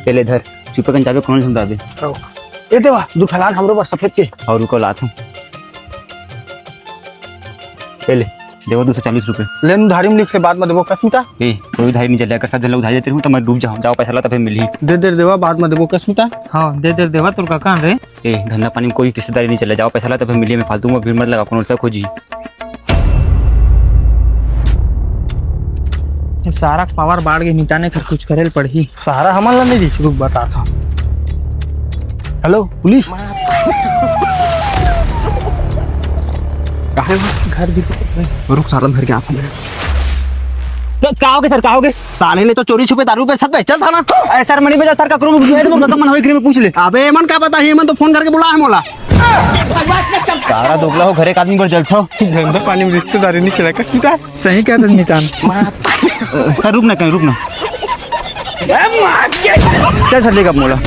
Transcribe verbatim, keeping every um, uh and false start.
ए ले धर, चुपे कन जाबे, कोनो झन दाबे। ए देवा, दू ठलान हमरो बर सफेद के। अउ रुको, लात हूँ। ए ले, देवा दू सौ चालीस रुपये। ले न उधारी में लिख से, बाद में देबो कस्मिता। ए, कोई उधारी नहीं चले, अगर सब झन ला उधारी देते रहूँ तो मैं डूब जाऊँ। जाओ पैसा ला, तब फिर मिली। दे दे देवा, बाद में देबो कस्मिता। हाँ, दे दे देवा, तोर का काम रे? ए, धंधा पानी में कोई रिश्तेदारी नहीं चले, जाओ पैसा ला, तब फिर मिली। मैं फालतू में भीड़ मत लगा, कौन सा खोजी। ये सारा पावर बाढ़ के निचाने कर कुछ करे ल पड़ही। सहारा हमन ला नहीं दीस, रुक बताथंव। Hello, police. काहे हो? घर भी रुक, सारन धर के आप हमें। तो का होगे सर, का होगे? साले ने तो चोरी छुपे दारू बेचत बे, चल थाना। ए सर, मनी बजा सर, का करूँ? मैं तो खत्म मन होई, पूछ ले। अबे, एमन का पता ही, एमन तो फोन करके बुलाए मोला। सारा दोगला हो, घरे एक आदमी बर जलथो। धंधा पानी में रिश्तेदारी नहीं चला, कस्मिता। सही कहत हस मितान। सर, रुक ना, कहीं रुक ना। चल सर, लेगा मोला।